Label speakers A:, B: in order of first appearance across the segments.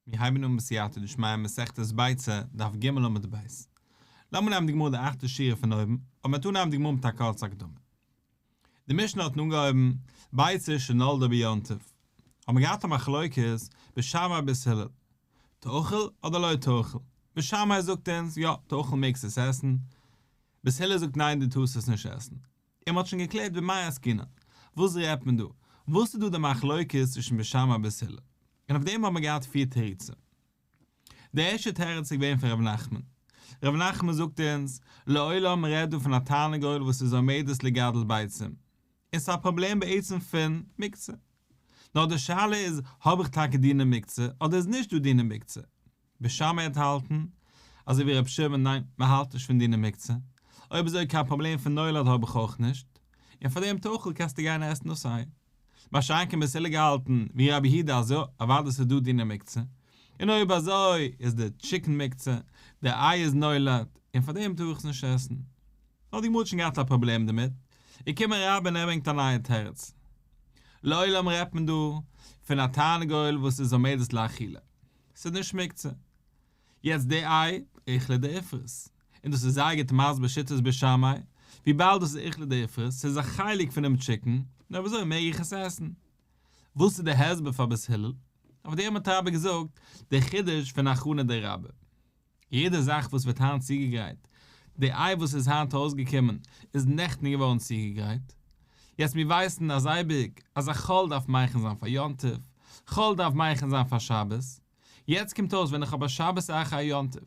A: מיר הייבן אן בסייעתא דשמיא מסכת ביצה, דף ג' עמוד ב'. לאמיר נעמען די גמרא די אכטע שורה פון אויבן, אבער מ'וועט אנהייבן די גמרא מיט א קורצע הקדמה. די משנה האט אנגעהויבן, ביצה שנולדה ביום טוב. האט מען געהאט א מחלוקת, בית שמאי בית הלל. תאכל אדער לא תאכל? בית שמאי זאגט אונז, יא, תאכל מעגסט עס עסן. בית הלל זאגט ניין דו טארסט עס נישט עסן. און מ'האט שוין געקלערט במאי עסקינן, וואס רעדט מען דא? וואס איז דא די מחלוקת צווישן בית שמאי און בית הלל? און אויף דעם האט מען געהאט פיר תירוצים. די ערשטע תירוץ איז געווען פון ר' נחמן. ר' נחמן זאגט אונז, לעולם מ'רעדט דא פון א תרנגול וואס איז עומדת לגדל ביצים. און ס'איז א פראבלעם בעצם פון מוקצה. נאר די שאלה איז, האב איך טאקע דיני מוקצה, אדער איז נישט דא דיני מוקצה? בית שמאי האט האלטן אזוי ווי רבי שמעון ניין מען האלט נישט פון דיני מוקצה, אויב אזוי קיין פראבלעם פון נולד האב איך אויך נישט, און פאר דעם תאכל קענסטו גיין עסן דאס איי. מה שאין כן בית הלל געהאלטן ווי רבי יהודה אז יא אוודאי ס'איז דא דיני מוקצה, און אויב אזוי איז די טשיקן מוקצה, די איי איז נולד, און פאר דעם טאר איך עס נישט עסן. נאר די גמרא האט שוין געהאט א פראבלעם דערמיט, איז געקומען רבה און ער ברענגט א נייע תירוץ. לעולם רעדט מען דא פון א תרנגול וואס איז עומדת לאכילה. ס'איז נישט מוקצה. יעצט די איי, אוכלא דאפרת. און דאס איז זייער גוט מסביר שיטת בית שמאי, וויבאלד דאס איז אוכלא דאפרת, ס'איז א חלק פונעם טשיקן, נו אויב אזוי מעג איך עס עסן. וואס איז די הסבר פאר בית הלל? אויף דעם האט רבה געזאגט די חידוש פון הכנה דרבה. יעדע זאך וואס ווערט היינט צוגעגרייט, די איי וואס איז היינט ארויסגעקומען איז נעכטן געווארן צוגעגרייט. יעצט מיר ווייסן אז אייביג אז א חול דארף מכין זיין פאר יום טוב, חול דארף מכין זיין פאר שבת. יעצט קומט אויס ווען איך האב א שבת אחר יום טוב,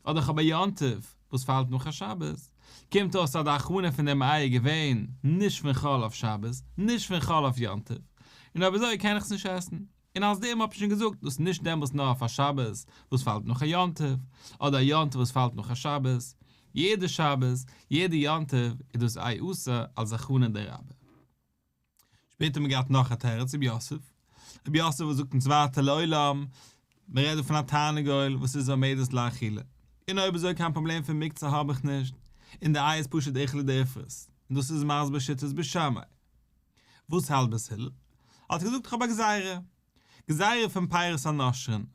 A: אדער איך האב א יום טוב וואס פאלט נאך א שבת, קומט אויס אז די הכנה פון דעם איי איז געווען נישט פון חול אויף שבת, נישט פון חול אויף יום טוב, און אויב אזוי קען איך עס נישט עסן. און אלס דעם האב איך שוין געזאגט דאס נישט דעמאלס נאר אויף א שבת וואס פאלט נאך א יום טוב, אדער א יום טוב וואס פאלט נאך א שבת, יעדע שבת, יעדע יום טוב איז דאס איי אסור אלס הכנה דרבה. שפעטער האט מען געהאט נאך א תירוץ רב יוסף, רב יוסף וואס זאגט אונז ווייטער לעולם, מען רעדט דא פון א תרנגול וואס איז עומדת לאכילה, און אויב אזוי קיין פראבלעם פון מוקצה האב איך נישט, און די איי איז פשוט אוכלא דאפרת, און דאס איז מסביר שיטת בית שמאי. וואס האלט בית הלל? האט געזאגט איך האב א גזירה, גזירה פון פירות הנושרין.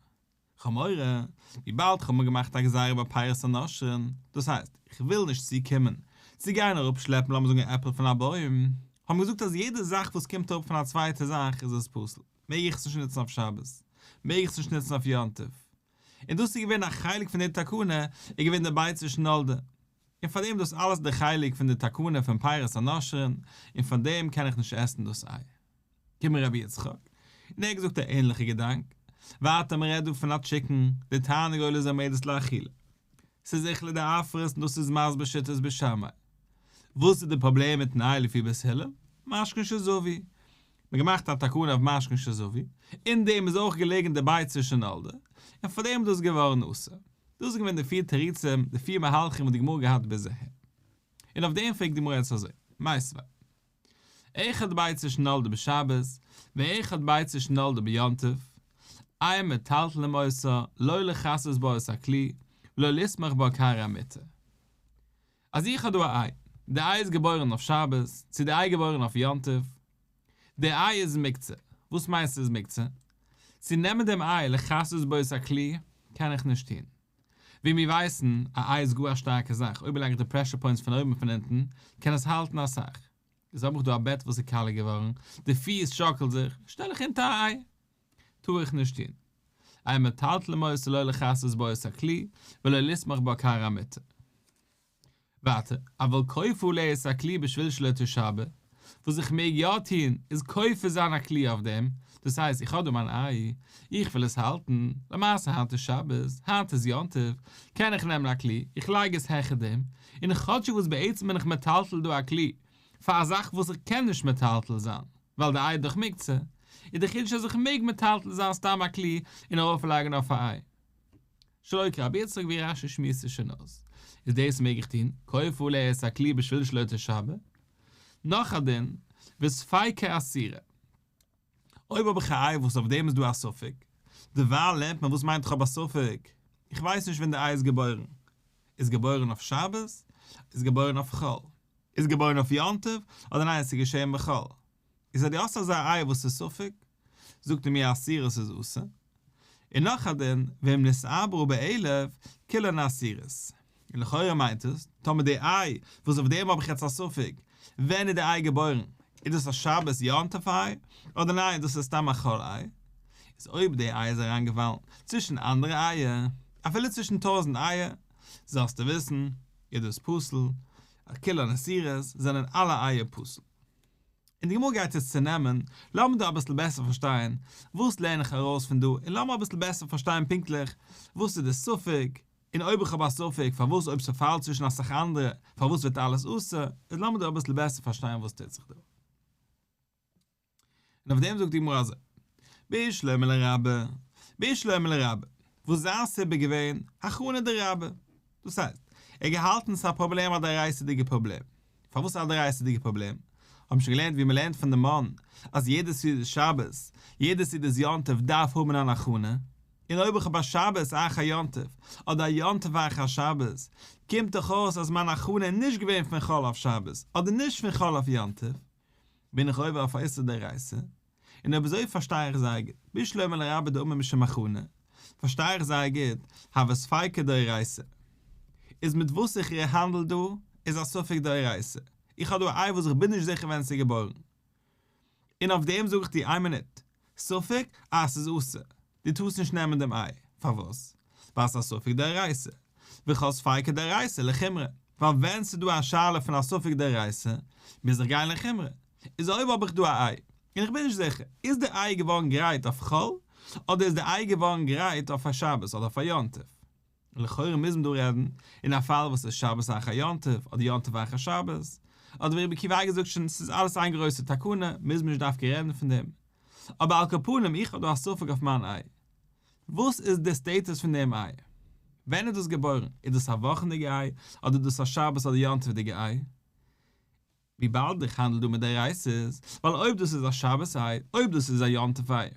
A: כ'האב מורא, וויבאלד כ'האב מיר געמאכט א גזירה ביי פירות הנושרין, דאס הייסט, איך וויל נישט צוקומען צו גיין אראפשלעפן לאמיר זאגן א עפל פון א בוים, האבן געזאגט אז יעדע זאך וואס קומט אראפ פון א צווייטע זאך איז עס פסול, מעג איך עס נישט נוצן אויף שבת, מעג איך עס נישט נוצן אויף יום טוב. און דאס איז געווען א חלק פון די תקנה, איז געווען די ביצה שנולדה. און פאר דעם דאס אלעס די חלק פון די תקנה פון פירות הנושרין, און פאר דעם קען איך נישט עסן דאס איי. קומען רבי יצחק, און ער האט געזאגט א ענליכע געדאנק, ווייטער מען רעדט דא פון א טשיקן, די תרנגול איז עומדת לאכילה, ס'איז אוכלא דאפרת און דאס איז מסביר שיטת בית שמאי. וואס איז די פראבלעם מיטן איי לפי בית הלל? משקין שזבו. מען געמאכט א תקנה אויף משקין שזבו, אין דעם איז אויך געלעגן די ביצה שנולדה, און פאר דעם איז דאס געווארן אסור. דאס איז געווען די פיר תירוצים, די פיר מהלכים וואס די גמרא געהאט ביז אהער. און אויף דעם פרעגט די גמרא יעצט אזוי, מיתיבי. אחד ביצה שנולדה בשבת, ואחד ביצה שנולדה ביום טוב, אין מטלטלין אותה, לא לכסות בה את הכלי, ולא לסמוך בה כרעי המטה. אז איך האב דא א איי, די איי איז געבוירן אויף שבת, צו די איי געבוירן אויף יום טוב, די איי איז מוקצה, וואס מיינט ס'איז מוקצה? צו נעמען דעם איי לכסות בו את הכלי קען איך נישט טון. ווי מיר ווייסן, א איי איז גאר א שטארקע זאך, אויב לייג איך די pressure points פון אויבן און פון אונטן, קען עס האלטן אסאך. איז האב איך דא א בעט וואס איז קאלע געווארן, די פיס שאקלט זיך, שטעל איך אונטער א איי. טאר איך נישט טון. אין מטלטלין אותה לא לכסות בו את הכלי, ולא לסמוך בה כרעי המטה. ווייטער, אבל כופה עליה את הכלי בשביל שלא תשבר, וואס איך מעג יא טון, איז כופה זיין א כלי אויף דעם, דאס הייסט איך האב דא מיין איי, איך וויל עס האלטן, למעשה היינט איז שבת, היינט איז יום טוב, קען איך נעמען א כלי, איך לייג עס העכער דעם, און כאטשיג וואס בעצם בין איך מטלטל דא א כלי, פאר א זאך וואס איך קען נישט מטלטל זיין, ווייל די איי איז דאך מוקצה, איז די חידוש אז איך מעג מטלטל זיין סתם א כלי און ארויפלייגן אויף א איי. שלא כרבי יצחק ווי רש"י שמועסט עס שוין אויס, איז דאס מעג איך טון, כופה עליה את הכלי בשביל שלא תשבר. נאך א דין, וספיקה אסורה. אויב האב איך א איי וואס אויף דעם איז דא א ספק, דערווייל לערנט מען וואס מיינט איך האב א ספק, איך ווייס נישט ווען די איי איז געבוירן, איז געבוירן אויף שבת, איז געבוירן אויף חול, איז געבוירן אויף יום טוב, אדער ניין עס איז געשען בחול. איז אז דו האסט אזא איי וואס איז ספק, זאגט ער מיר אסורה ס'איז אסור. און נאך א דין, ואם נתעברה באלף, כולן אסורות. און לכאורה מיינט עס, טאמער די איי, וואס אויף דעם האב איך יעצט א ספק, ווען איז די איי געבוירן, איז דאס א שבת יום טוב איי, אדער ניין דאס איז סתם א חול איי? איז אויב די איי איז אריינגעפאלן צווישן אנדערע אייער, אפילו צווישן טויזנט אייער, זאלסטו וויסן, איז דאס פסול, כולן אסורות, זענען אלע אייער פסול. און די גמרא גייט עס צונעמען, לאמיר דא אביסל בעסער פארשטיין וואס לערן איך ארויס פון דא, און לאמיר אביסל בעסער פארשטיין פונקטליך וואס איז די ספק, און אויב איך האב א ספק פארוואס אויב ס'פאלט צווישן אסאך אנדערע פארוואס ווערט אלעס אסור, איז לאמיר דא אביסל בעסער פארשטיין וואס טוט זיך דא. און אויף דעם זאגט די גמרא אזוי, בשלמא לרבה, בשלמא לרבה, וואס זיין סיבה איז געווען, הכנה דרבה, דאס הייסט, ער האט געהאלטן ס'איז א פראבלעם א דאורייתא'דיגע פראבלעם, פארוואס א דאורייתא'דיגע פראבלעם? האבן שוין געלערנט ווי מ'לערנט פון די מן אז יעדע סעודת שבת, יעדע סעודת יום טוב דארף האבן אן הכנה, און אויב איך האב א שבת אחר יום טוב, אדער א יום טוב אחר שבת, קומט דאך אויס אז מיין הכנה איז נישט געווען פון חול אויף שבת, אדער נישט פון חול אויף יום טוב, בין איך עובר אויף א איסור דאורייתא, און אויב אזוי פארשטיי איך זייער גוט, בשלמא לרבה דאמר משום הכנה, פארשטיי איך זייער גוט, הוי ספיקא דאורייתא. איז מיט וואס איך האנדל דא, איז א ספק דאורייתא. איך האב דא א איי וואס איך בין נישט זיכער ווען ס'איז געבוירן. און אויף דעם זאג איך דיר איין מינוט, ספק אז ס'איז אסור, דו טארסט נישט נעמען דעם איי, פארוואס? ווייל ס'איז א ספק דאורייתא, וכל ספיקא דאורייתא לחומרא, ווייל ווען ס'איז דא א שאלה פון א ספק דאורייתא, מוז איך גיין לחומרא, איז אויב האב איך דא א איי, און איך בין נישט זיכער, איז די איי געווארן גרייט אויף חול, אדער איז די איי געווארן גרייט אויף א שבת אדער אויף א יום טוב? לכאורה מוז מען דא רעדן אין א פאל וואס איז שבת אחר יום טוב אדער יום טוב אחר שבת, אדער ווי רבי עקיבא איגר זאגט שוין ס'איז אלעס איין גרויסע תקנה מוז מען נישט דווקא רעדן פון דעם, אבער על כל פנים איך האב דא א ספק אויף מיין איי, וואס איז די סטעטוס פון דעם איי? ווען איז דאס געבוירן? איז דאס א וואכענדיגע איי אדער איז דאס א שבת אדער יום טוב'דיגע איי? וויבאלד איך האנדל דא מיט דאורייתא'ס, ווייל אויב דאס איז א שבת איי, אויב דאס איז א יום טוב איי,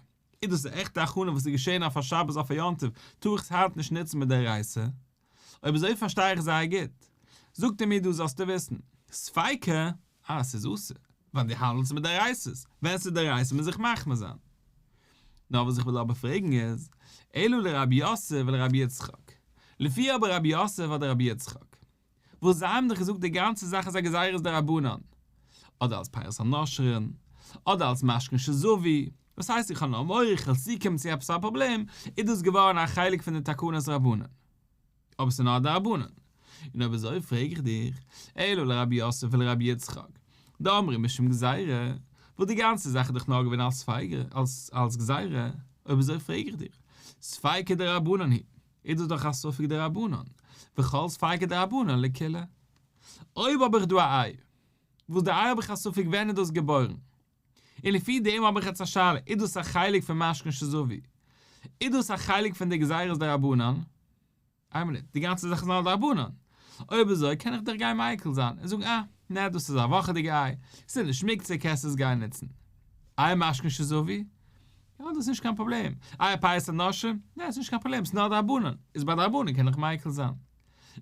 A: איז דאס א עכטע הכנה וואס איז געשען אויף א שבת אויף א יום טוב, טאר איך עס היינט נישט נוצן מדאורייתא. אויב אזוי פארשטיי איך זייער גוט. זאגט ער מיר דא זאלסטו וויסן, ספיקא, אז ס'איז אסור, ווייל דו האנדלסט מיט דאורייתא'ס, ווען ס'איז דאורייתא מוז איך מחמיר זיין. נאר וואס איך וויל אבער פרעגן איז, אלא לרב יוסף ולרבי יצחק, לפי אבער רב יוסף אדער רבי יצחק, וואס זיי האבן דאך געזאגט די גאנצע זאך איז א גזירת דרבנן, אדער אלס פירות הנושרין, אדער אלס משקין שזבו, וואס הייסט איך האב נאר מורא איך וועל צוקומען צו עפעס א פראבלעם, איז דאס געווארן א חלק פון די תקנות רבנן. אבער ס'איז נאר א דרבנן. און אויב אזוי פרעג איך דיך, אלא לרב יוסף ולרבי יצחק, דאמרי משום גזירה, וואס די גאנצע זאך איז דאך נאר געווען אלס פייגער, אלס גזירה, אויב אזוי פרעג איך דיך, ספיקא דרבנן היא, איז דאס דאך א ספק דרבנן, וכל ספיקא דרבנן לקולא. אויב האב איך דא א איי, וואס די איי האב איך א ספק ווען איז דאס געבוירן, און לפי דעם האב איך יעצט א שאלה, איז דאס א חלק פון משקין שזבו? איז דאס א חלק פון די גזירות דרבנן? איין מינוט, די גאנצע זאך איז נאר דרבנן. אויב אזוי קען איך דאך גיין מיקל זיין און זאגן אה, נע דאס איז א וואכעדיגע איי, ס'איז נישט מוקצה קענסט עס גיין נוצן. איי משקין שזבו? יא דאס איז נישט קיין פראבלעם. איי פירות הנושרין? נע ס'איז נישט קיין פראבלעם ס'איז נאר דרבנן, איז ביי דרבנן קען איך מיקל זיין.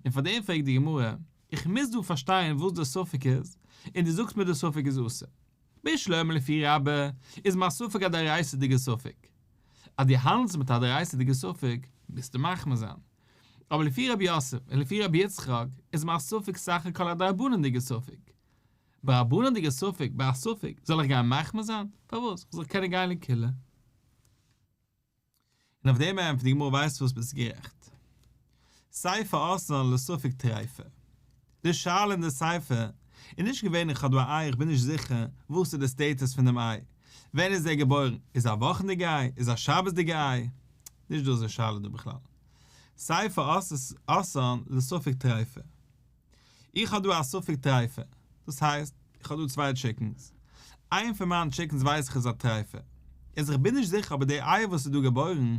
A: און פאר דעם פרעגט די גמרא, איך מוז דא פארשטיין וואס די ספק איז, און דו זאגסט מיר די ספק איז אסור. בשלמא לפי רבה איז מיין ספק א דאורייתא'דיגע ספק. אז דו האנדלסט מיט א דאורייתא'דיגע ספק מוזטו מחמיר זיין. אבער לפי רב יוסף און לפי רבי יצחק איז מיין ספק סך הכל א דרבנן'דיגע ספק. ביי א דרבנן'דיגע ספק, ביי א ספק, זאל איך גיין מחמיר זיין? פארוואס? איך זאל קענען גיין לקולא? און אויף דעם ענטפערט די גמרא ווייסט וואס ביסט גערעכט. סיפא אתאן לספק טריפה. די שאלה אין די סיפא איז נישט געווען איך האב דא א איי איך בין נישט זיכער וואס איז די סטעטוס פון דעם איי, ווען איז ער געבוירן, איז א וואכענדיגע איי, איז א שבת'דיגע איי, נישט דאס איז די שאלה דא בכלל. סיפא אתאן לספק טריפה. איך האב דא א ספק טריפה, דאס הייסט, איך האב דא צוויי טשיקנס, איין פון מיינע טשיקנס ווייס איך איז א טריפה, איז איך בין נישט זיכער אבער די איי וואס איז דא געבוירן,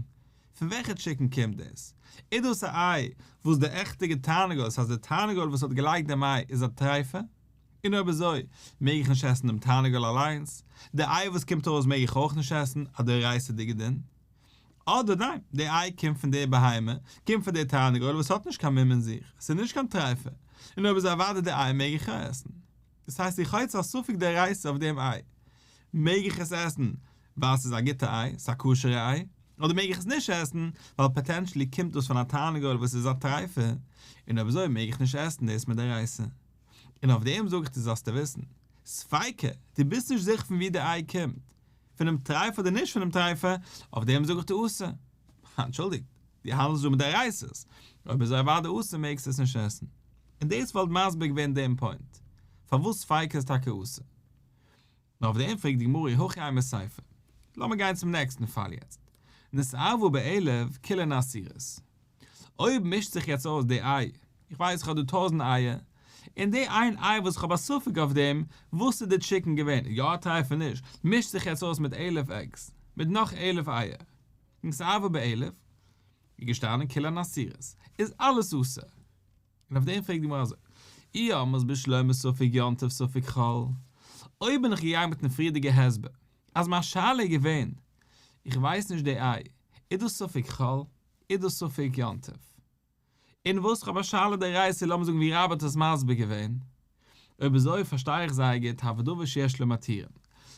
A: פון וועלכע טשיקן קומט דאס? איז דאס א איי וואס די עכטיגע תרנגול, דאס הייסט די תרנגול וואס האט געלייגט דעם איי איז א טריפה? און אויב אזוי, מעג איך נישט עסן דעם תרנגול אליינס? די איי וואס קומט ארויס מעג איך אויך נישט עסן, א דאורייתא'דיגע דין? אדער ניין, די איי קומט פון די בהמה, קומט פון די תרנגול וואס האט נישט קיין מום אין זיך, עס איז נישט קיין טריפה, און אויב אזוי אוודאי די איי מעג איך יא עסן. דאס הייסט איך האב יעצט א ספק דאורייתא אויף דעם איי, מעג איך עס עסן ווייל עס איז א גוטע איי, עס איז א כשר'ע איי, אדער מעג איך עס נישט עסן, ווייל potentially קומט דאס פון א תרנגול וואס איז א טריפה, און אויב אזוי מעג איך נישט עסן דאס מדאורייתא. און אויף דעם זאג איך דיר זאלסטו וויסן, ספיקא, דו ביסט נישט זיכער פון ווי די איי קומט, פונעם טריפה אדער נישט פונעם טריפה, אויף דעם זאג איך דיר אסור. אנטשולדיגט, דו האנדלסט דא מיט דאורייתא'ס, אויב אזוי אוודאי אסור מעגסטו עס נישט עסן. און דאס וואלט מסביר געווען דעם point, פארוואס ספיקא איז טאקע אסור. נאר אויף דעם פרעגט די גמרא אי הכי אימא סיפא. לאמיר גיין צום נעקסטן פאל יעצט. נתערבה באלף כולן אסורות. אויב מישט זיך יעצט אויס די איי, איך ווייס איך האב דא טויזענט אייער, און די איין איי וואס איך האב א ספק אויף דעם, וואס איז די chicken געווען, יא א טרייף און נישט, מישט זיך יעצט אויס מיט אלף eggs, מיט נאך אלף אייער. נתערבה באלף, איז געשטאנען כולן אסורות, איז אלעס אסור. און אויף דעם פרעגט די גמרא אזוי, אי אמרת בשלמא ספק יום טוב ספק חול, אויב בין איך געגאנגען מיטן פריערדיגע הסבר, אז מיין שאלה איז געווען, איך ווייס נישט די איי, איז דאס ספק חול, איז דאס ספק יום טוב? און וואס כ'האב א שאלה דאורייתא לאמיר זאגן ווי רבה האט עס מסביר געווען, אויב אזוי פארשטיי איך זייער גוט הוי דבר שיש לו מתירין,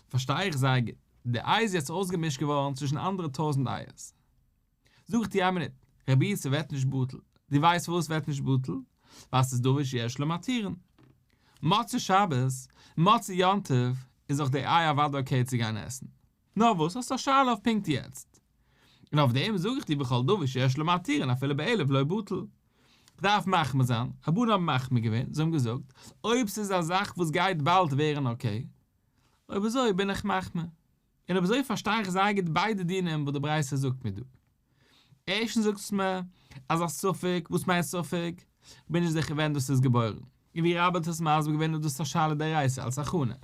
A: פארשטיי איך זייער גוט, די איי איז יעצט אויסגעמישט געווארן צווישן אנדערע טויזענט אייערס. זאג איך דיר איין מינוט, רבי ס'ווערט נישט בטל, דו ווייסט פארוואס ס'ווערט נישט בטל? ווייל ס'איז דבר שיש לו מתירין. מוצאי שבת, מוצאי יום טוב, איז דאך די איי אוודאי okay צו גיין עסן. נאר וואס, האסט א שאלה אויף פונקט יעצט. און אויף דעם זאג איך דיר וכל דבר שיש לו מתירין אפילו באלף לא בטל. כ'דארף מחמיר זיין, רבנן האבן מחמיר געווען, זיי האבן געזאגט, אויב ס'איז א זאך וואס גייט באלד ווערן okay, אויב אזוי בין איך מחמיר. און אויב אזוי פארשטיי איך זייער גוט ביידע דינים וואס די ברייתא זאגט מיר דא. ערשטנס זאגט עס מיר אז א ספק, וואס מיינט ספק? כ'בין נישט זיכער ווען דאס איז געבוירן. און ווי רבה האט עס מסביר געווען איז דאס א שאלה דאורייתא אלס הכנה.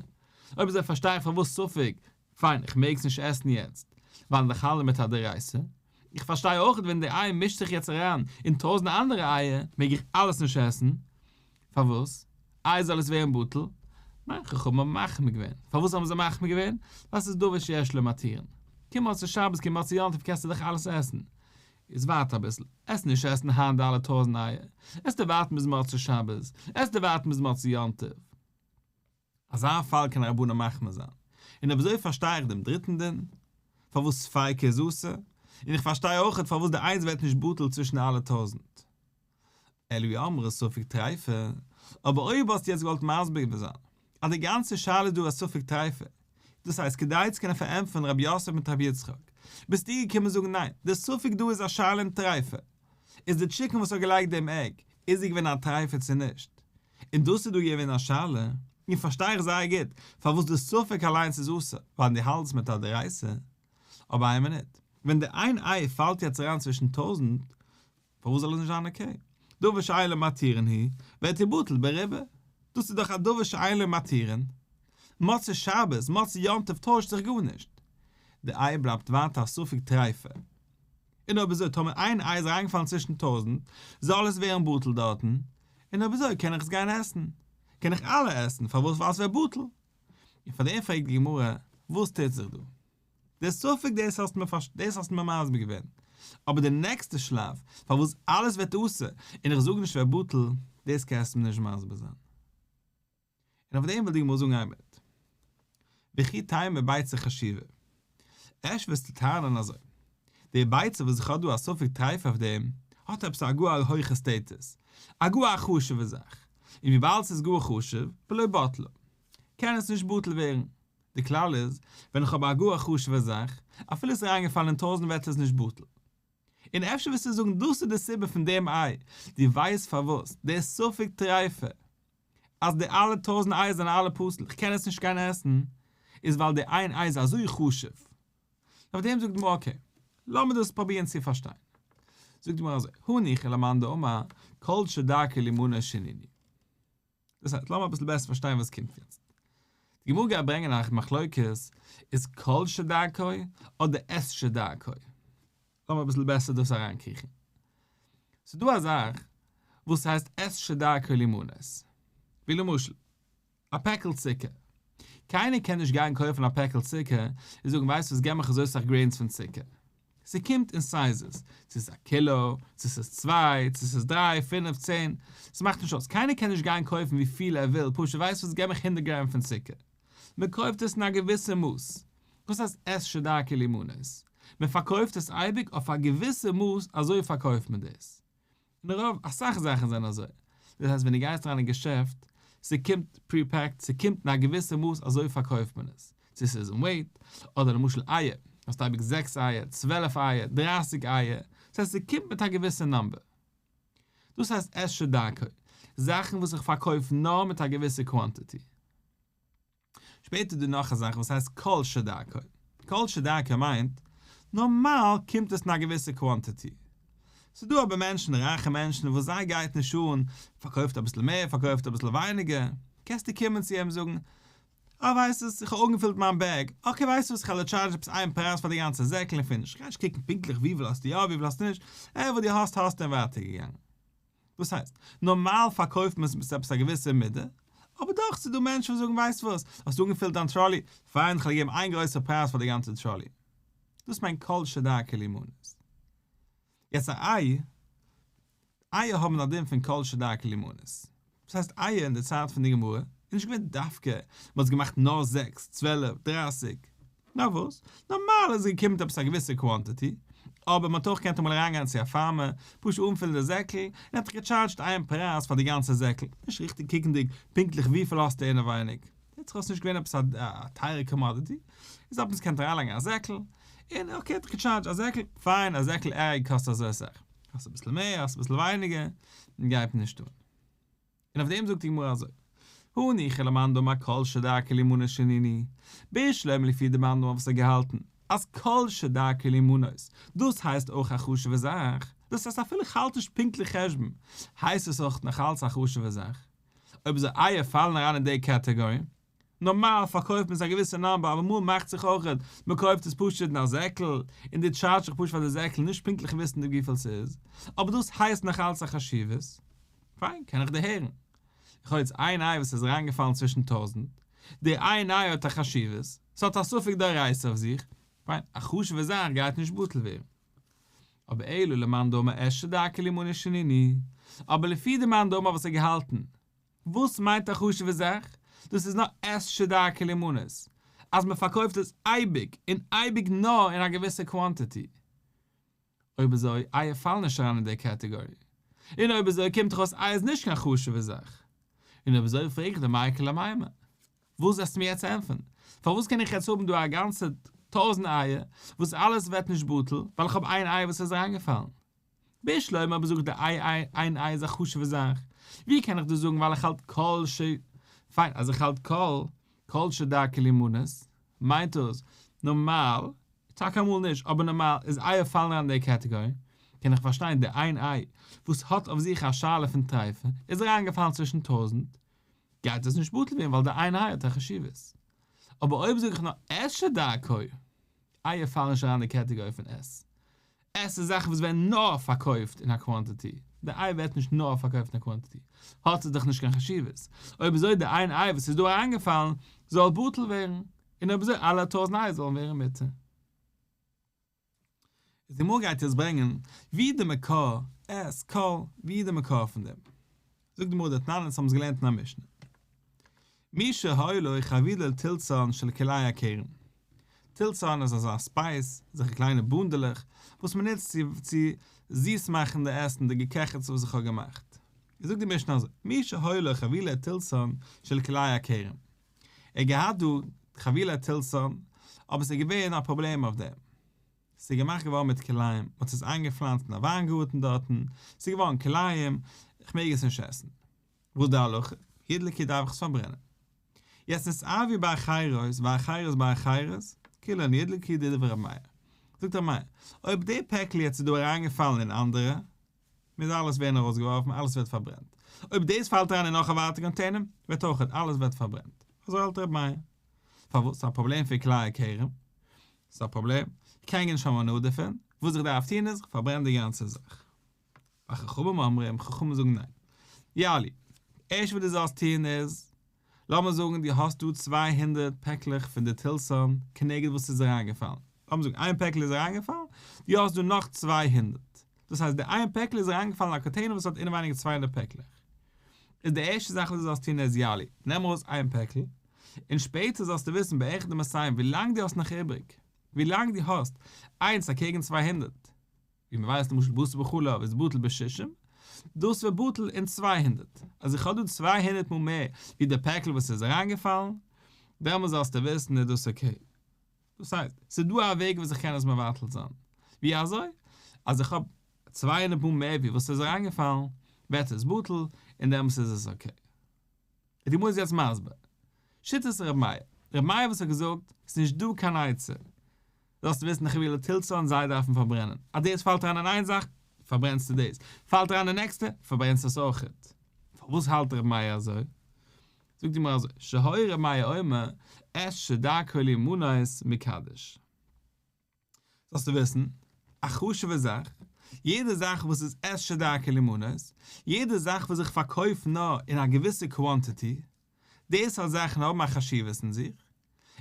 A: אויב אזוי פארשטיי איך פארוואס ספק, פיין איך מעג עס נישט עסן יעצט, ווייל איך האנדל מיט א דאורייתא. איך פארשטיי אויך ווען די איי מישט זיך יעצט אריין אין טויזנט אנדערע אייער מעג איך אלעס נישט עסן, פארוואס? איי זאל עס ווערן בטל? ניין חכמים האבן מחמיר געווען. פארוואס האבן זיי מחמיר געווען? ווייל ס'איז דבר שיש לו מתירין. קום מוצאי שבת קום מוצאי יום טוב קענסטו דאך אלעס עסן. איז ווארט אביסל. עס נישט עסן היינט די אלע טויזנט אייער. עסטו ווארטן ביז מוצאי שבת. עסטו ווארטן ביז מוצאי יום טוב. אזא פאל קען רבנן מחמיר זיין. און אויב אזוי פארשטיי איך דעם דריטן דין, פארוואס ספיקא איז אסור, און איך פארשטיי אויכעט פארוואס די איינס ווערט נישט בטל צווישן אלע טויזנט. אלא אי אמרת ספק טריפה, אבער אויב האסטו יעצט געוואלט מסביר זיין אז די גאנצע שאלה איז דא א ספק טריפה, דאס הייסט כדי צו קענען פארענטפערן רב יוסף מיט רבי יצחק, ביסטו געקומען זאגן ניין, די ספק דא איז א שאלה אין טריפה, איז די chicken וואס האט געלייגט דעם egg, איז זי געווען א טריפה צו נישט? און דאס איז דא געווען א שאלה, און פארשטיי איך זייער גוט פארוואס די ספק אליינס איז אסור, ווייל דו האלטסט מיט א דאורייתא. אבער איין מינוט, ווען די איין איי פאלט יעצט אריין צווישן טויזנט, פארוואס זאל עס נישט זיין okay? דבר שאין לו מתירין הוא, ווערט ער בטל ברובו. דאס איז דאך א דבר שאין לו מתירין. מוצאי שבת, מוצאי יום טוב טוישט זיך גארנישט. די איי בלייבט ווייטער א ספק טריפה. און אויב אזוי טאמער איין איי איז אריינגעפאלן צווישן טויזנט, זאל עס ווערן בטל דארטן, און אויב אזוי קען איך עס גיין עסן. קען איך אלע עסן, פארוואס ווייל עס ווערט בטל. און פאר דעם פרעגט די גמרא, וואס טוט זיך דא? דער ספק דאס האסטו מיר דאס האסטו מיר מסביר געווען, אבער די נעקסטע שלב פארוואס אלעס ווערט אסור און איך זאג נישט ווערט בטל, דאס קענסטו מיר נישט מסביר זיין. און אויף דעם וויל די גמרא זאגן איין מינוט. וכי תימא ביצה חשיבה. אפשר וועסטו טענה'ן אזוי, די ביצה וואס איך האב דא א ספק טרייף אויף דעם, האט עפעס א גאר הויכע status, א גאר א חשוב'ע זאך, און וויבאלד ס'איז גאר חשוב, ולא בטלה, קען עס נישט בטל ווערן. די כלל איז, ווען איך האב א גאר חשוב'ע זאך, אפילו עס איז אריינגעפאלן אין טויזנט ווערט עס נישט בטל. און אפשר וועסטו זאגן דאס איז די סיבה פון דעם איי, דו ווייסט פארוואס, דער ספק טריפה, אז די אלע טויזנט אייער זענען אלע פסול, איך קען עס נישט גיין עסן, איז ווייל די איין איי איז אזוי חשוב. אויף דעם זאגט די גמרא okay, לאמיר דאס פרובירן צו פארשטיין. זאגט די גמרא אזוי, הניחא למאן דאמר כל שדרכו לימנות שנינו. דאס הייסט, לאמיר אביסל בעסער פארשטיין וואס קומט יעצט. די גמרא גייט ברענגען א מחלוקת, איז כל שדרכו אדער את שדרכו? לאמיר אביסל בעסער דאס אריינקריכן. ס'איז דא א זאך וואס הייסט את שדרכו לימנות. ווי למשל, א פעקל צוקער. קיינער קען נישט גיין קויפן א פעקל צוקער און זאגן ווייסט וואס געב מיך אזוי סאך grains פון צוקער. ס'קומט אין sizes, צו ס'איז א קילא, צו ס'איז צוויי, צו ס'איז דריי, פינף, צען, ס'מאכט נישט אויס, קיינער קען נישט גיין קויפן וויפיל ער וויל, פשוט ווייסט וואס געב מיך הונדערט גרעם פון צוקער. מ'קויפט עס אין א געוויסע מאס. וואס הייסט את שדרכו לימנות? מען פארקויפט עס אייביג אויף א געוויסע מאס אזוי פארקויפט מען דאס. און רוב, אסאך זאכן זענען אזוי. דאס הייסט ווען דו גייסט אריין אין געשעפט, ס'קומט pre-packed, ס'קומט אין א געוויסע מאס אזוי פארקויפט מען עס. צו ס'איז אין weight, אדער למשל אייער, האסט אייביג זעקס אייער, 12 אייער, 30 אייער, דאס הייסט ס'קומט מיט א געוויסע number. דאס הייסט את שדרכו, זאכן וואס איך פארקויף נאר מיט א געוויסע quantity. שפעטער איז דא נאך א זאך וואס הייסט כל שדרכו. כל שדרכו מיינט, נארמאל קומט עס אין א געוויסע quantity. ס'איז דא אבער מענטשן, רייכע מענטשן, וואס זיי גייט נישט אן, פארקויפט אביסל מער, פארקויפט אביסל ווייניגער, קענסטו קומען צו אים זאגן, אה ווייסט וואס, איך האב אנגעפילט מיין bag, okay ווייסט וואס, איך וועל דיר טשארדזשן עפעס איין פרייז פאר די גאנצע זעקל און finish, איך גיי נישט קוקן פונקטליך וויפיל האסטו יא וויפיל האסטו נישט, אה וואס דו האסט האסטו און ווייטער געגאנגען. דאס הייסט, נארמאל פארקויפט מען עס מיט עפעס א געוויסע מידה, אבער דאך ס'איז דא מענטשן וואס זאגן ווייסט וואס, האסט אנגעפילט דיין trolley, פיין איך וועל געבן איין גרויסע פרייז פאר די גאנצע trolley. דאס מיינט כל שדרכו לימנות. יעצט א איי, אייער האבן א דין פון כל שדרכו לימנות. דאס הייסט אייער אין די צייט פון די גמרא איז נישט געווען דווקא מען האט עס געמאכט נאר זעקס, 12, 30, נאר וואס, נארמאל איז עס געקומען מיט עפעס א געוויסע quantity, אבער מען האט אויך געקענט אמאל אריינגיין צו א farmer, פשוט אנפילן די זעקל, און ער האט דיך געטשארדזשט איין פרייז פאר די גאנצע זעקל, נישט ריכטיג קוקנדיג פונקטליך וויפיל האסטו אינעווייניג, זעט זיך אויס נישט געווען עפעס א טייערע commodity, איז האט מען עס געקענט אריינלייגן א זעקל, און okay האט דיך געטשארדזשט א זעקל, פיין א זעקל egg קאסט אזוי סאך, האסט אביסל מער האסט אביסל ווייניגער, גייט נישט אן. און אויף דעם זאגט די גמרא אזוי, הניחא למאן דאמר כל שדרכו לימנות שנינו, בשלמא לפי די מאן דאמר וואס האט געהאלטן אז כל שדרכו לימנות, דאס הייסט אויך א חשוב'ע זאך, דאס הייסט אפילו איך האלט נישט פונקטליך חשבון, הייסט עס אויך נאך אלץ א חשוב'ע זאך. אויב אזוי אייער פאלן אריין אין די category. נארמאל פארקויפט מען עס א געוויסע number אבער אמאל מאכט זיך אויך מען קויפט עס פשוט אין א זעקל און דו טשארדזשט זיך פשוט פאר די זעקל נישט פונקטליך וויסנדיג וויפיל ס'איז, אבער דאס הייסט נאך אלץ א חשיבות. פיין, קען איך דערהערן. איך האב יעצט איין איי וואס איז אריינגעפאלן צווישן טויזנט, די איין איי האט א חשיבות, ס'האט א ספק דאורייתא אויף זיך, פיין, א חשוב'ע זאך גייט נישט בטל ווערן. אבער אלא למאן דאמר את שדרכו לימנות שנינו, אבער לפי די מאן דאמר וואס האט געהאלטן, וואס מיינט א חשוב'ע זאך? דאס איז נאר את שדרכו לימנות, אז מען פארקויפט עס אייביג און אייביג נאר אין א געוויסע quantity. אויב אזוי, אייער פאלן נישט אריין אין די category. און אויב אזוי קומט דאך אויס אייער איז נישט קיין חשוב'ע זאך. און אויב אזוי פרעג איך דיר מאי איכא למימר. וואס וועסטו מיר יעצט ענטפערן? פארוואס קען איך יעצט האבן דא א גאנצע טויזנט אייער וואס אלעס ווערט נישט בטל ווייל איך האב איין איי וואס איז אריינגעפאלן? בשלמא אויב זאג איך די איי איי איין איי איז א חשוב'ע זאך, ווי קען איך דאס זאגן ווייל איך האלט כל ש פיין אז איך האלט כל כל שדרכו לימנות מיינט דאס נארמאל טאקע אמאל נישט, אבער נארמאל איז אייער פאלן אריין אין די category, קען איך פארשטיין די איין איי וואס האט אויף זיך א שאלה פון טריפה איז אריינגעפאלן צווישן טויזנט, גייט עס נישט בטל ווערן ווייל די איין איי האט א חשיבות. אבער אויב זאג איך נאר את שדרכו, אייער פאלן נישט אריין אין די category פון את. את איז זאכן וואס ווערן נאר פארקויפט אין א quantity, די איי ווערט נישט נאר פארקויפט אין א quantity, האט עס דאך נישט קיין חשיבות. אויב אזוי די איין איי וואס איז דא אריינגעפאלן זאל בטל ווערן, און אויב אזוי אלע טויזנט אייער זאלן ווערן מותר. איז די גמרא גייט יעצט ברענגען ווי די מקור את כל ווי די מקור פון דעם. זאגט די גמרא דתנן אונז האבן עס געלערנט אין א משנה. מי שהיה לו חבילה תלתן של כלאי הכרם. תלתן איז אזא spice, אזעלכע קליינע בונדעלעך, וואס מען נוצט צו צו זיס מאכן די עסן, די געקעכעטס וואס איך האב געמאכט. זאגט די משנה אזוי, מי שהיה לו חבילה תלתן של כלאי הכרם. ער האט געהאט דא חבילה תלתן, אבער ס'איז געווען א פראבלעם אויף דעם. ס'איז געמאכט געווארן מיט כלאים, מ'האט עס איינגעפלאנצט אין א וויינגארטן דארטן, ס'איז געווארן כלאים, איך מעג עס נישט עסן. וואס די הלכה? ידלקו דארף איך עס פארברענען. יעצט נתערבו באחרות ואחרות באחרות, כולן ידלקו דברי ר' מאיר. זאגט ר' מאיר, אויב די פעקל יעצט איז דא אריינגעפאלן אין אנדערע, מוז אלעס ווערן ארויסגעווארפן, אלעס ווערט פארברענט. אויב דאס פאלט אריין אין נאך א ווייטע container, ווערט אויך אלעס ווערט פארברענט. אזוי האלט ר' מאיר. פארוואס? ס'איז א פראבלעם פון כלאי הכרם. ס'איז א פראבלעם. איך קען נישט האבן הנאה דערפון. וואס איך דארף טון איז, כ'פארברען די גאנצע זאך. וחכמים אומרים, חכמים זאגן ניין. יעלו. ערשט וואס דו זאלסט טון איז, לאמיר זאגן דו האסט דא 200 פעקלעך פון די תלתן כנגד וואס איז אריינגעפאלן. לאמיר זאגן איין פעקל איז אריינגעפאלן, דו האסט דא נאך 200. דאס הייסט די איין פעקל איז אריינגעפאלן אין א container וואס האט אינעווייניג 200 פעקלעך. איז די ערשטע זאך וואס דו זאלסט טון איז יעלו, נעם ארויס איין פעקל, און שפעטער זאלסטו וויסן בערך די מסיים ווי לאנג דו האסט נאך איבריג. ווילאנג דו האסט איינס אקעגן 200, ווי מען ווייסט למשל בשר בחלב איז בטל בשישים, דאס ווערט בטל אין 200, אז איך האב דא 200 מאל מער ווי די פעקל וואס איז אריינגעפאלן, דעמאלס זאלסטו וויסן איז דאס okay. דאס הייסט, ס'איז דא א וועג וואס איך קען עס מבטל זיין. ווי אזוי? אז איך האב 200 מאל מער ווי וואס איז אריינגעפאלן, ווערט עס בטל, און דעמאלס איז עס okay. די גמרא איז יעצט מסביר. שיטת ר' מאיר. ר' מאיר וואס האט געזאגט, ס'איז נישט דא קיין עצה. זאלסטו וויסן חבילי תלתן זיי דארפן פארברענען. אז דאס פאלט אריין אין איין זאך, פארברענסטו דאס. פאלט אריין אין די נעקסטע, פארברענסטו עס אויכעט. פארוואס האלט ר' מאיר אזוי? זאגט די גמרא אזוי, שהיה ר' מאיר אומר, את שדרכו להימנות מקדש. זאלסטו וויסן, א חשוב'ע זאך, יעדע זאך וואס איז את שדרכו להימנות, יעדע זאך וואס איך פארקויף נאר אין א געוויסע quantity, די סארט זאכן האבן א חשיבות אין זיך,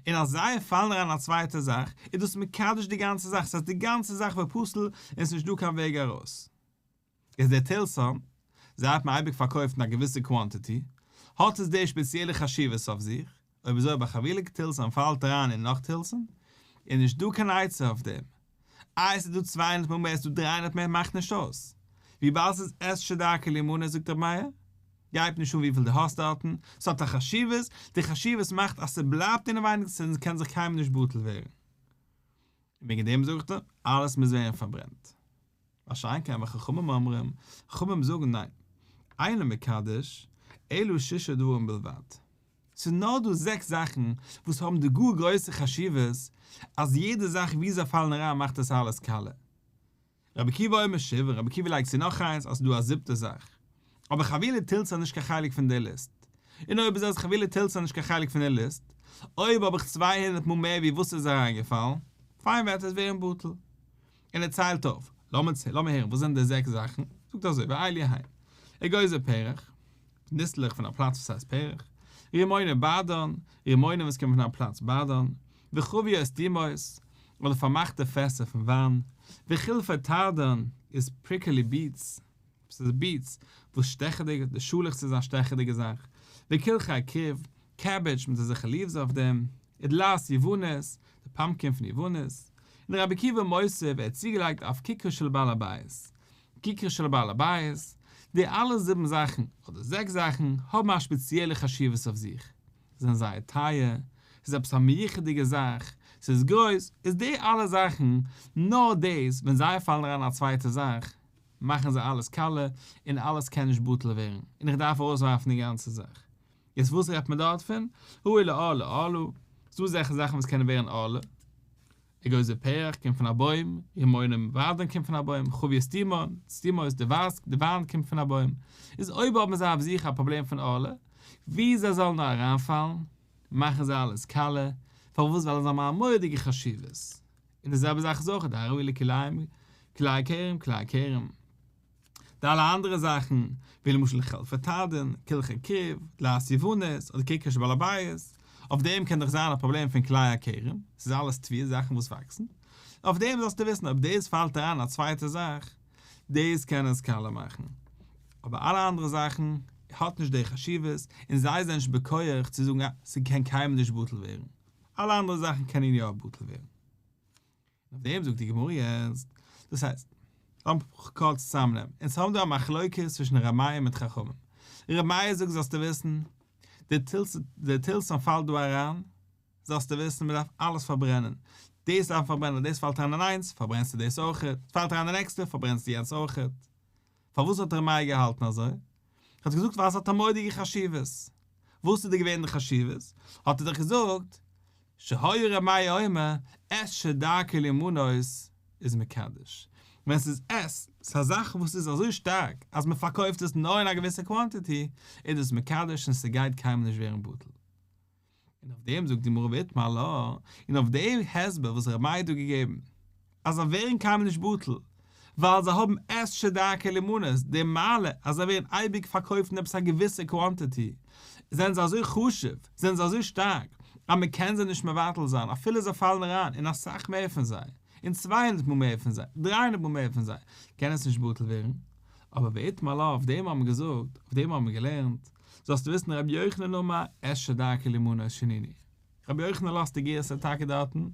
A: און אז זיי פאלן אריין אין א צווייטע זאך, איז דאס מקדש די גאנצע זאך, ס'הייסט די גאנצע זאך ווערט פסול און ס'נישט דא קיין וועג ארויס. איז דער תלתן, זיי האט מען אייביג פארקויפט אין א געוויסע quantity, האט עס די שפעציעלע חשיבות אויף זיך, אויב אזוי אויב א חבילה תלתן פאלט אריין אין נאך תלתן, איז נישט דא קיין עצה אויף דעם. איי עס איז דא 200 מאל מער עס איז דא 300 מער מאכט נישט אויס. וויבאלד ס'איז את שדרכו להימנות זאגט רבי מאיר, גייט נישט אן וויפיל דו האסט דארטן, ס'האט א חשיבות, די חשיבות מאכט אז ס'בלייבט אינעווייניג ס'קען זיך קיינמאל נישט בטל ווערן. און וועגן דעם זאגט ער, אלעס מוז ווערן פארברענט. מה שאין כן וחכמים אומרים, חכמים זאגן ניין, אינו מקדש, אלא שישה דברים בלבד. ס'איז נאר דא זעקס זאכן וואס האבן די גאר גרויסע חשיבות, אז יעדע זאך ווי זיי פאלן אריין מאכט עס אלעס קאלע. רבי עקיבא אומר שבעה, רבי עקיבא לייגט צו נאך איינס אז ס'איז דא א זיבטע זאך. אבער חבילי תלתן איז נישט קיין חלק פון די ליסט. און אויב איז אז חבילי תלתן נישט קיין חלק פון די ליסט, אויב האב איך 200 מאל מער ווי וואס איז אריינגעפאלן, פיין וועט עס ווערן בטל. און ער ציילט אויף, לאמיר לאמיר הערן וואס זענען די זעקס זאכן, זאגט אזוי ואלו הן, אגוזי פרך, ניסלעך פון א פלאץ וואס הייסט פרך, רימוני בדרן, רימונים וואס קומען פון א פלאץ בדרן, וחביות סתומות, אדער פארמאכטע פעסער פון וויין, וחילפי תרדין, איז prickly beets, ס'איז beets וואס שטעכעדיג, די שאלעכץ איז א שטעכעדיגע זאך, וקלחי כרוב, cabbage מיט אזעלכע leaves אויף דעם, ודלעת יוונית, די pumpkin פון יוונית, און רבי עקיבא מוסיף, ער האט צוגעלייגט אף ככר של בעל הבית, ככר של בעל הבית, די אלע זיבן זאכן, אדער זעקס זאכן, האבן א שפעציעלע חשיבות אויף זיך, זענען זייער טייער, ס'איז עפעס א מיוחד'דיגע זאך, ס'איז גרויס, איז די אלע זאכן, נאר דאס, ווען זיי פאלן אריין אין א צווייטע זאך, מאכן זיי אלעס קאלע, און אלעס קען נישט בטל ווערן, און איך דארף ארויסווארפן די גאנצע זאך. יעצט וואס רעדט מען דארט פון? הראוי לערלה ערלה, ס'דא אזעלכע זאכן וואס קענען ווערן ערלה. אגוזי פרך קומט פון א בוים, רימונים בדרן קומט פון א בוים, חביות סתומות, סתומות, די ווייס, די וויין קומט פון א בוים. איז אויב האבן זיי אויף זיך א פראבלעם פון ערלה, ווי זיי זאלן נאר אריינפאלן, מאכן זיי אלעס קאלע, פארוואס? ווייל זיי האבן א מורא'דיגע חשיבות. און די זעלבע זאך איז אויך די הראוי לכלאיים, כלאי כרם, כלאי כרם. די אלע אנדערע זאכן, ווי למשל חילפי תרדין, קלחי כרוב, דלעת יוונית, אדער ככר של בעל הבית, אויף דעם קען דאך זיין א פראבלעם פון כלאי הכרם, ס'איז אלעס תבואה, זאכן וואס וואקסן. אויף דעם זאלסטו וויסן, אויב דאס פאלט אריין א צווייטע זאך, דאס קען עס קאלע מאכן. אבער אלע אנדערע זאכן האט נישט די חשיבות, און זיי זענען נישט בכח צו זאגן אה, ס'קען קיינמאל נישט בטל ווערן. אלע אנדערע זאכן קענען יא בטל ווערן. אויף דעם זאגט די גמרא יעצט, דאס הייסט, לאמיר קורץ צוזאמנעמען, אונז האבן דא א מחלוקת צווישן ר' מאיר מיט חכמים. ר' מאיר זאגט זאלסטו וויסן, די תלתן פאלט דא אריין, זאלסטו וויסן מען דארף אלעס פארברענען, דאס דארף מען פארברענען, דאס פאלט אריין אין איינס, פארברענסטו דאס אויכעט, פאלט אריין אין די נעקסטע, פארברענסטו יענץ אויכעט. פארוואס האט ר' מאיר געהאלטן אזוי? ער האט געזאגט ווייל עס האט א מורא'דיגע חשיבות. וואס איז די געווען די חשיבות? האט ער דאך געזאגט, שהיה ר' מאיר אומר, את שדרכו להימנות איז מקדש. ווען ס'איז את, ס'איז א זאך וואס איז אזוי שטארק אז מ'פארקויפט עס נאר אין א געוויסע quantity, איז דאס מקדש און ס'גייט קיינמאל נישט ווערן בטל. און אויף דעם זאגט די גמרא ואיתמר עלה, און אויף דעם הסבר וואס ר' מאיר האט דא געגעבן, אז זיי ווערן קיינמאל נישט בטל, ווייל זיי האבן את שדרכו להימנות, די מעלה אז זיי ווערן אייביג פארקויפט אין עפעס א געוויסע quantity, זענען זיי אזוי חשוב, זענען זיי אזוי שטארק, אז מען קען זיי נישט מבטל זיין, אפילו זיי פאלן אריין אין אסאך מער פון זיי, אין 200 מאל מער פון זיי, 300 מאל מער פון זיי, קען עס נישט בטל ווערן. אבער ואיתמר עלה, אויף דעם האבן מיר געזאגט, אויף דעם האבן מיר געלערנט, זאלסטו וויסן רבי יוחנן אמר את שדרכו להימנות שנינו. רבי יוחנן לאזט די גירסא טאקע דארטן.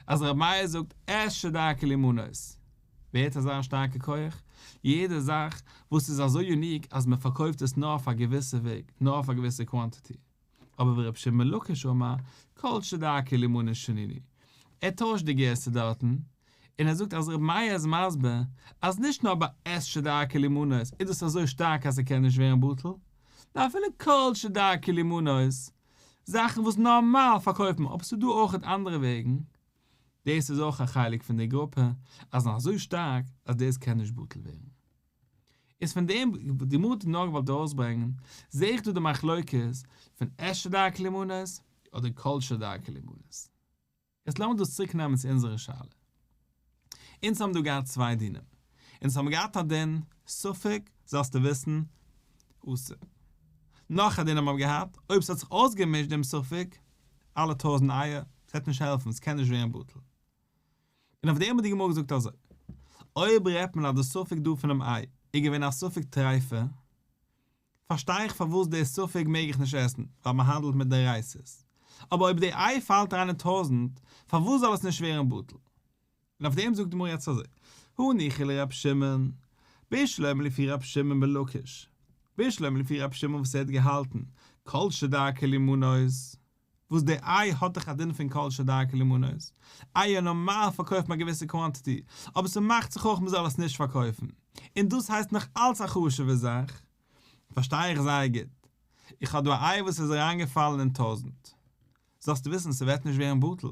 A: אז ר' מאיר זאגט את שדרכו לימנות, ווער האט אזא שטארקע כח? יעדע זאך וואס איז אזוי unique אז מען פארקויפט עס נאר אויף א געוויסע וועג, נאר אויף א געוויסע quantity. אבער ור' שמעון בן לקיש אמר, כל שדרכו לימנות שנינו. ער טוישט די גירסא דארטן, און ער זאגט אז ר' מאיר איז מסביר אז נישט נאר ביי את שדרכו לימנות איז דאס אזוי שטארק אז ס'קען נישט ווערן בטל, נאר אפילו כל שדרכו לימנות, זאכן וואס נארמאל פארקויפט מען אבער ס'איז דא אויכעט אנדערע וועגן, דאס איז אויך א חלק פון די גרופע אז זענען אזוי שטארק אז דאס קען נישט בטל ווערן. איז פון דעם די גמרא האט נאר געוואלט ארויסברענגען, זעה איך דא די מחלוקת פון את שדרכו לימנות אדער כל שדרכו לימנות. יעצט לאמיר דאס צוריק נעמען צו אונזערע שאלה. אונז האבן דא געהאט צוויי דינים. אונז האבן געהאט א דין, ספק, זאלסטו וויסן, אסור. נאך א דין האבן מיר געהאט, אויב ס'האט זיך אויסגעמישט דעם ספק, אלע טויזענט אייער, ס'וועט נישט העלפן, ס'קען נישט ווערן בטל. און אויף דעם האט די גמרא געזאגט אזוי, אויב רעדט מען אז די ספק דא פונעם איי איז געווען א ספק טריפה, פארשטיי איך פארוואס די ספק מעג איך נישט עסן, ווייל מען האנדלט מיט דאורייתא'ס. אבער אויב די איי פאלט אריין אין טויזענט, פארוואס זאל עס נישט ווערן בטל? און אויף דעם זאגט די גמרא יעצט אזוי, הניחא לר' שמעון, בשלמא לפי ר' שמעון בן לקיש, בשלמא לפי ר' שמעון וואס ער האט געהאלטן כל שדרכו לימנות, וואס די איי האט דאך א דין פון כל שדרכו לימנות, אייער נארמאל פארקויפט מען א געוויסע quantity, אבער ס'מאכט זיך אויך מ'זאל עס נישט פארקויפן, און דאס הייסט נאך אלץ א חשוב'ע זאך, פארשטיי איך זייער גוט. איך האב דא א איי וואס איז אריינגעפאלן אין טויזענט. זאלסטו וויסן ס'ווערט נישט ווערן בטל.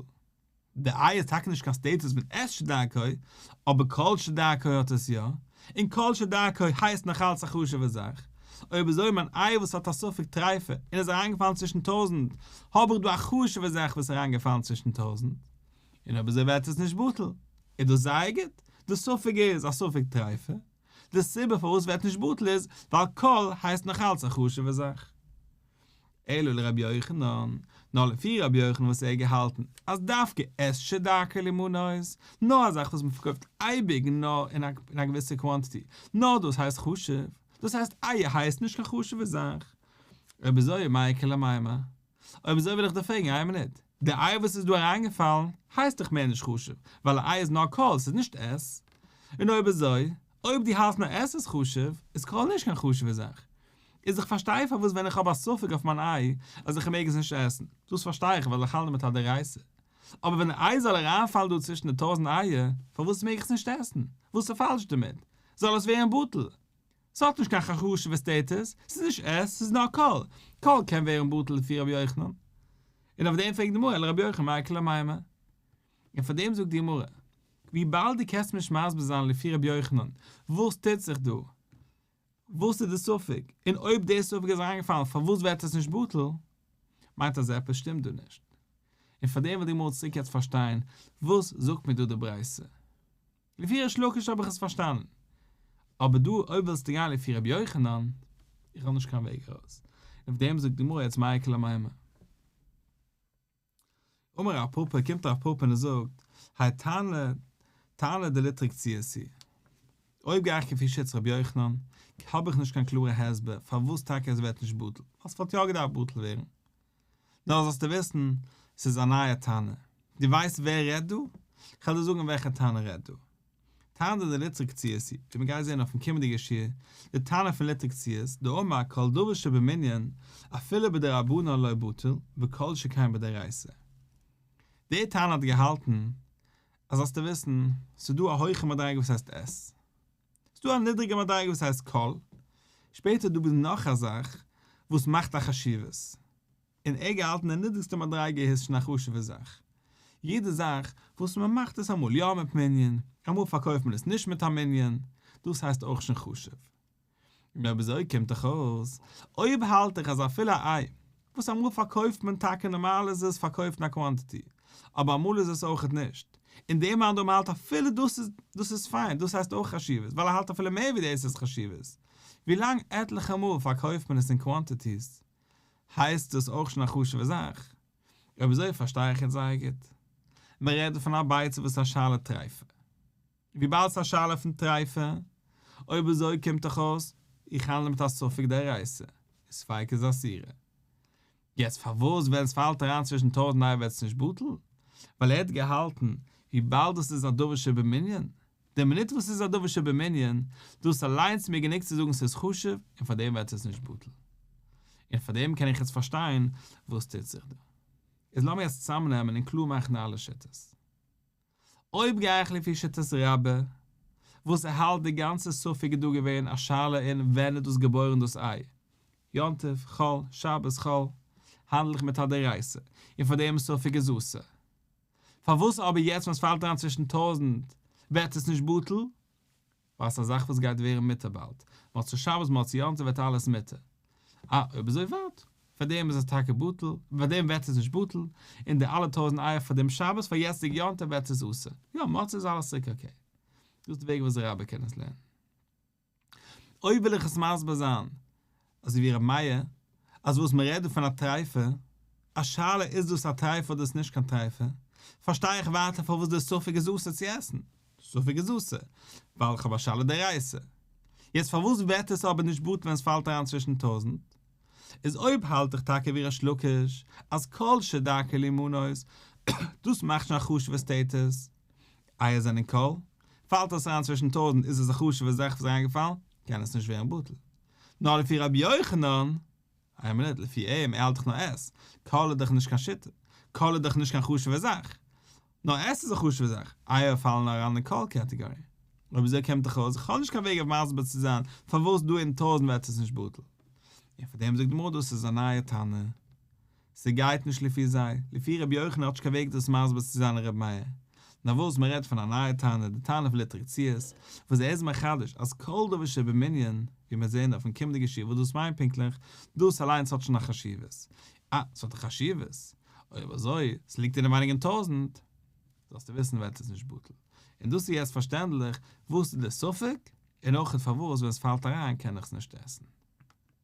A: די איי איז טאקע נישט קיין status פון את שדרכו, אבער כל שדרכו האט עס יא, און כל שדרכו הייסט נאך אלץ א חשוב'ע זאך. אויב אזוי מיין איי וואס האט א ספק טריפה און איז אריינגעפאלן צווישן טויזענט, האב איך דא א חשוב'ע זאך וואס איז אריינגעפאלן צווישן טויזענט, און אויב אזוי ווערט עס נישט בטל, איז דאס זייער גוט, די ספק איז א ספק טריפה, די סיבה פארוואס ווערט נישט בטל איז ווייל כל הייסט נאך אלץ א חשוב'ע זאך. אלא לרבי יוחנן, נאר לפי רבי יוחנן וואס ער האט געהאלטן אז דווקא את שדרכו לימנות, נאר א זאך וואס מען פארקויפט אייביג נאר אין א געוויסע quantity, נאר דאס הייסט חשוב, דאס הייסט אייער הייסט נישט קיין חשוב'ע זאך. אויב אזוי מאי איכא למימר? אויב אזוי וויל איך דיר פרעגן איין מינוט, די איי וואס איז דא אריינגעפאלן הייסט דאך מער נישט חשוב, ווייל א איי איז נאר כל, ס'איז נישט את. און אויב אזוי, אויב דו האלסט נאר את איז חשוב, איז כל נישט קיין חשוב'ע זאך. איז איך פארשטיי פארוואס ווען איך האב א ספק אויף מיין איי אז איך מעג עס נישט עסן, דאס פארשטיי איך ווייל איך האנדל מיט א דאורייתא. אבער ווען די איי זאל אריינפאלן דא צווישן די טויזענט אייער, פארוואס מעג איך עס נישט עסן? וואס איז פאלש דערמיט? זאל עס ווערן בטל. ס'האט נישט קיין חשוב'ע status, ס'איז נישט את, ס'איז נאר כל. כל קען ווערן בטל לפי רבי יוחנן. און אויף דעם פרעגט די גמרא אלא רבי יוחנן מאי איכא למימר. און פאר דעם זאגט די גמרא, וויבאלד דו קענסט מיר נישט מסביר זיין לפי רבי יוחנן וואס טוט זיך דא, וואס איז די ספק, און אויב די ספק איז אריינגעפאלן פארוואס ווערט עס נישט בטל, מיינט אז עפעס שטימט דא נישט. און פאר דעם וויל די גמרא צוריק יעצט פארשטיין וואס זאגט מיר דא די ברייתא. לפי ריש לקיש האב איך עס פארשטאנען. אבער דא אויב ווילסטו גיין לפי רבי יוחנן, איך האב נישט קיין וועג ארויס. און אויף דעם זאגט די גמרא יעצט מאי איכא למימר. אמר רב פפא, קומט רב פפא און ער זאגט, האי תנא, תנא דליטרוק ציעתא היא. אויב גיי איך כפי שיטת רבי יוחנן, האב איך נישט קיין קלארע הסבר פארוואס טאקע עס ווערט נישט בטל, ווייל ס'וואלט יא געדארפט בטל ווערן. נאר זאלסטו וויסן, ס'איז א נייע תנא. דו ווייסט ווער רעדט דא? כ'וועל דיר זאגן וועלכע תנא רעדט דא. תנא דליטרוק ציעתא היא, ווי מ'גייט זען אויפן קומענדיגע שיעור, די תנא פון ליטרוק ציעתא, דאמר כל דבר שבמנין, אפילו בדרבנן לא בטיל, וכל שכן בדאורייתא. דער תנא האט געהאלטן, אז זאלסטו וויסן, ס'איז דא א הויכע מדריגה וואס הייסט את. ס'דא א נידריגע מדריגה וואס הייסט כל, שפעטער דא ביז נאך א זאך וואס מאכט א חשיבות, און ער געהאלטן די נידריגסטע מדריגה איז שוין א חשוב'ע זאך, יעדע זאך וואס מען מאכט עס אמאל יא מיט מנין, אמאל פארקויפט מען עס נישט מיט א מנין, דאס הייסט אויך שוין חשוב. און אויב אזוי קומט דאך אויס, אויב האלט איך אז אפילו א איי, וואס אמאל פארקויפט מען טאקע נארמאל איז עס פארקויפט אין א quantity, אבער אמאל איז עס אויכעט נישט, און דער מאן דאמר האלט אפילו דאס איז דאס איז פיין, דאס הייסט אויך חשיבות, ווייל ער האלט אפילו מער ווי דאס איז חשיבות, ווילאנג עטליכע מאל פארקויפט מען עס אין quantities, הייסט דאס אויך שוין א חשוב'ע זאך. אויב אזוי פארשטיי איך יעצט זייער גוט. מען רעדט דא פון א ביצה וואס איז א שאלה טריפה. וויבאלד ס'איז א שאלה פון טריפה, אויב אזוי קומט דאך אויס איך האנדל מיט א ספק דאורייתא, און ספיקא איז אסורה. יעצט פארוואס ווען ס'פאלט אריין צווישן טויזנט אייער ווערט עס נישט בטל? ווייל ער האט געהאלטן וויבאלד דאס איז א דבר שבמנין, די מינוט וואס ס'איז א דבר שבמנין, דאס אליינס איז מיר גענוג צו זאגן ס'איז חשוב און פאר דעם ווערט עס נישט בטל. און פאר דעם קען איך יעצט פארשטיין וואס טוט זיך דא. איז לאמיר יעצט צוזאמנעמען און קלאר מאכן אלע שיטות. אויב גיי איך לפי שיטת רבה, וואס ער האלט די גאנצע ספק איז דא געווען א שאלה אין ווען איז דאס געבוירן דאס איי, יום טוב, חול, שבת, חול, האנדל איך מיט א דאורייתא, און פאר דעם ספק איז אסור. פארוואס אבער יעצט ווען עס פאלט אריין צווישן טויזענט ווערט עס נישט בטל? ווייל ס'איז א זאך וואס גייט ווערן מותר באלד, מוצאי שבת מוצאי יום טוב ווערט אלעס מותר. אה, אויב אזוי ווארט, פאר דעם איז עס טאקע בטל, פאר דעם ווערט עס נישט בטל, און די אלע טויזענט אייער פאר דעם שבת פאר יעצטיגע יום טוב ווערט עס אסור. יא, מוצאי איז אלעס צוריק okay. דאס איז די וועג וואס רבה קען עס לערנען. אויב וויל איך עס מסביר זיין אזוי ווי ר' מאיר, אז וואס מען רעדט דא פון א טריפה, א שאלה איז דאס א טריפה אדער איז נישט קיין טריפה, פארשטיי איך ווייטער פארוואס די ספק איז אסור צו עסן, ספק איז אסור, ווייל איך האב א שאלה דאורייתא. יעצט פארוואס ווערט עס אבער נישט בטל ווען עס פאלט אריין צווישן טויזענט? איז אויב האלט איך טאקע ווי ריש לקיש אז כל שדרכו להימנות דאס מאכט שוין א חשוב'ע status, אייער זענען כל, פאלט עס אריין צווישן טויזענט איז עס א חשוב'ע זאך וואס איז אריינגעפאלן, קען עס נישט ווערן בטל. נאר לפי רבי יוחנן, איין מינוט, לפי אים, ער האלט דאך נאר עס, כל איז דאך נישט קיין שיטה, כל איז דאך נישט קיין חשוב'ע זאך, נאר עס איז א חשוב'ע זאך, אייער פאלן אריין אין כל category. אויב אזוי קומט דאך אויס איך האב נישט קיין וועג אויף מסביר צו זיין פארוואס דא אין טויזענט ווערט עס נישט בטל. און פאר דעם זאגט די גמרא דאס איז א נייע תנא. ס'גייט נישט לפי זיי, לפי רבי יוחנן האט נישט קיין וועג דאס מסביר צו זיין רבי מאיר. נאר וואס מ'רעדט פון א נייע תנא, די תנא פון ליטריקציעס, וואס ער איז מחדש אז כל דבר שבמנין, ווי מ'וועט זען אויפן קומענדיגע שיעור וואס דאס מיינט פונקטליך, דאס אליינס האט שוין א חשיבות. אה, ס'האט א חשיבות? אויב אזוי, ס'ליגט אינעווייניג אין טויזענט, זאלסטו וויסן ווערט עס נישט בטל. און דאס איז יעצט פארשטענדליך וואס איז די ספק, און אויך פארוואס ווען עס פאלט אריין קען איך עס נישט עסן.